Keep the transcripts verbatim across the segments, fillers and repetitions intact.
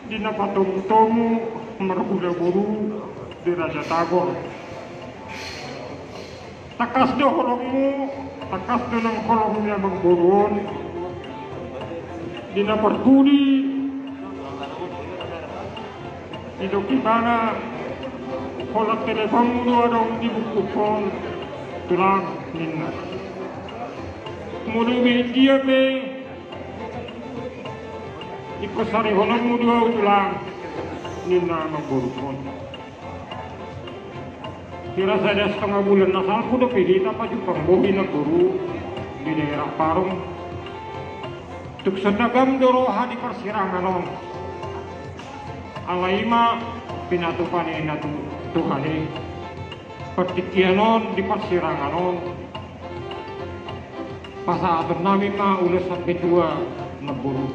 Di na patomutomu marhula boru di Raja Tagor. Tangkas do holongmu, tangkas do nang holong ni amangboru on. Di na parpudi, didok ibana, holan teleponmu do adong di bungkuhon, tulang, ninna. Molo di dia pe, ingkon sarihononmu do ahu, tulang, ninna amangboru on. Hira sada setengah bulan na salpu dope hita pajumpang bohi, namboru, di daerah Parung. Tung songon na gam do roha di parsirangan on. Alai i ma pinatupa ni na tu-, Tuhan i. Partingkian on di parsirangan on, pasahatonnami ma ulos sampe tua, namboru.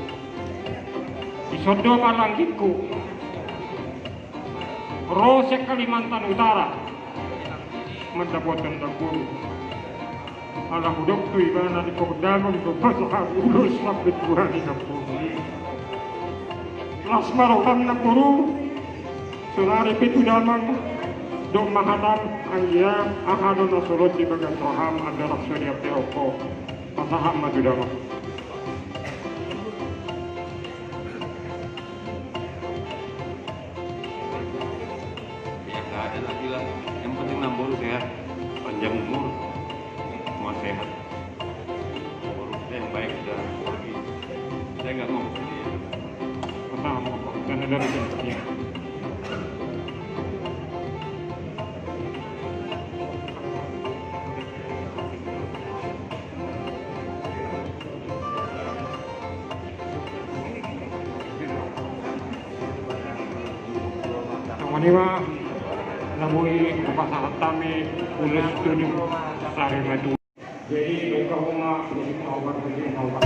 Dison do ma langgingku ro sian Kalimantan Utara mandapothon, namboru. Ala hudok tu ibana, didok damang do pasahat ulos sampe tua ni, namboru. Las ma roham, namboru. Saonari pe tu damang dok ma hatam, anggiat aha do na solot di bagas roham, andorang so diampehon ho. Pasahat ma tu damang. Ya, nggak ada lagi lah. Yang penting namboru sehat, panjang umur, semua sehat. Yang baik sudah pergi. Saya nggak mau ke sini. Pertama, karena dari sini. Ya. Songon i ma na boi hupasahat hami ulos tu sarimatua. Jadi, dongka homa, jadi, homa, jadi, homa.